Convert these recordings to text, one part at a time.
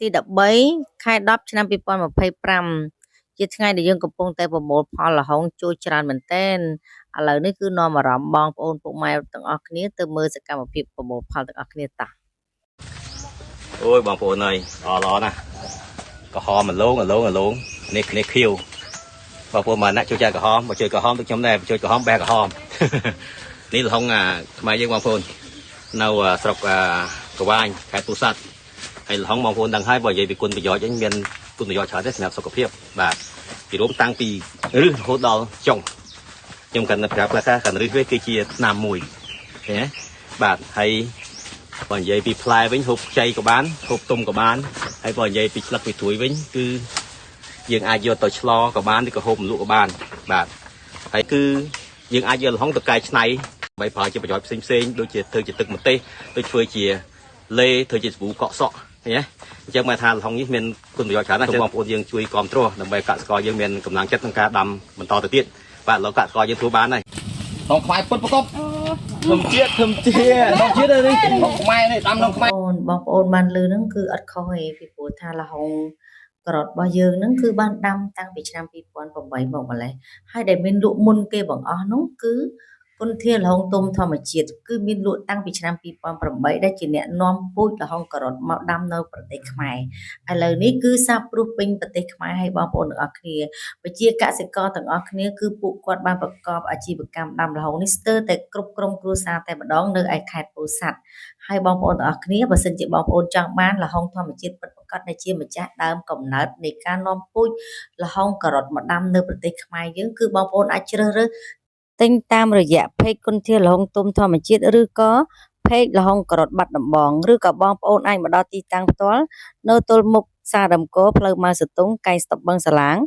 ទី13ខែ10ឆ្នាំ2025ជាថ្ងៃដែលយើងកំពុងតែប្រមូលផលល្ហុងចូលច្រើនមែនទែនឥឡូវនេះគឺនាំអារម្មណ៍បងប្អូនពុកម៉ែទាំងអស់គ្នាទៅមើលសកម្មភាពប្រមូលផលទាំងអស់គ្នាតោះ។ អូយបងប្អូនអើយល្អល្អណាស់ក្រហមមលងអលងអលងនេះនេះខៀវបងប្អូនមកណាក់ជួយចែកក្រហមមកជួយក្រហមដូចខ្ញុំដែរជួយក្រហមបេះក្រហម នេះល្ហុងអាខ្មែរយើងបងប្អូននៅស្រុកកវ៉ាញខេត្តពោធិ៍សាត់ហើយល្ហុងបងប្អូនដឹងហើយបើនិយាយពីគុណប្រយោជន៍វិញមានគុណប្រយោជន៍ច្រើនទេសម្រាប់សុខភាពបាទពីរួមតាំងពីរឹសរហូតដល់ចុងខ្ញុំកាន់តែប្រាប់ខ្លះថាកាន់រឹសវាគឺជាថ្នាំមួយឃើញទេបាទហើយ បើនិយាយពីផ្លែវិញហូបខ្ចីក៏បានហូបទុំក៏បានហើយបើនិយាយពីស្លឹកពីត្រួយវិញគឺយើងអាចយកទៅឆ្លក៏បានឬក៏ហូបមលក់ក៏បានបាទហើយគឺយើងអាចយកល្ហុងទៅកែច្នៃដើម្បីប្រើជាប្រយោជន៍ផ្សេងផ្សេងៗដូចជាធ្វើជាទឹកម្ទេសដូចធ្វើជាលេធ្វើជាសាប៊ូកក់សក់ឃើញទេអញ្ចឹងមកថាល្ហុងនេះមានគុណប្រយោជន៍ច្រើនណាស់បងប្អូនយើងជួយគ្រប់គ្រងដើម្បីកសិករយើងមានកម្លាំងចិត្តក្នុងការដាំបន្តទៅទៀតបាទឥឡូវកសិករយើងធ្វើបានហើយ នំខ្មែរពិតប្រកប ធម្មជាតិធម្មជាតិ នំជាតិនេះនំខ្មែរនេះតាមនំខ្មែរ បងប្អូនបងប្អូនបានលឺហ្នឹងគឺអត់ខុសទេពីព្រោះថាល្ហុងក្រតរបស់យើងហ្នឹងគឺបានដាំតាំងពីឆ្នាំ2008មកម្លេះហើយដែលមានលក់មុនគេបង្អស់នោះគឺគុណធាល្ហុងទុំធម្មជាតិគឺមានលក់តាំងពីឆ្នាំ2008ដែលជាអ្នកនាំពូជល្ហុងការ៉ុតមកដាំនៅប្រទេសខ្មែរឥឡូវនេះគឺសាបព្រោះពេញប្រទេសខ្មែរហើយបងប្អូនទាំងអស់គ្នាប្រជាកសិករទាំងអស់គ្នាគឺពួកគាត់បានប្រកបអាជីវកម្មដាំល្ហុងនេះស្ទើរតែគ្រប់ក្រុមគ្រួសារតែម្ដងនៅឯខេត្តពោធិ៍សាត់ ហើយបងប្អូនទាំងអស់គ្នាបើសិនជាបងប្អូនចង់បានល្ហុងធម្មជាតិពិតប្រាកដដែលជាម្ចាស់ដើមកំណើតនៃការនាំពូជល្ហុងការ៉ុតមកដាំនៅប្រទេសខ្មែរយើងគឺបងប្អូនអាចជ្រើសរើសទិញតាមរយៈ page គុណធាល្ហុងទុំធម្មជាតិឬក៏ page ល្ហុងការ៉ុតបាត់ដំបងឬក៏បងប្អូនអាចមកដល់ទីតាំងផ្ទាល់នៅទល់មុខផ្សារដើមកោផ្លូវម៉ៅសេទុងកែងស្តុបបឹងសាឡាង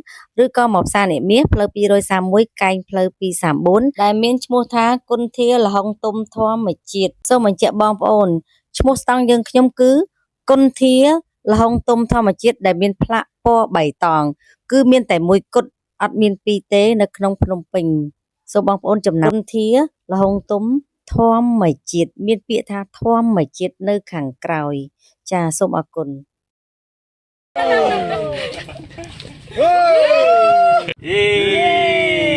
ឬក៏មកផ្សារនិមាសផ្លូវ231កែងផ្លូវ234ដែលមានឈ្មោះថាគុណធាល្ហុងទុំធម្មជាតិសូមបញ្ជាក់បងប្អូនឈ្មោះស្តង់យើងខ្ញុំគឺគុណធាល្ហុងទុំធម្មជាតិដែលមានផ្លាកពណ៌បៃតងគឺមានតែមួយគត់អត់មានពីរទេនៅក្នុងភ្នំពេញសូមបងប្អូនចំណាំគុណធាល្ហុងទុំធម្មជាតិមានពាក្យថាធម្មជាតិនៅខាងក្រោយចាសូមអរគុណ យេ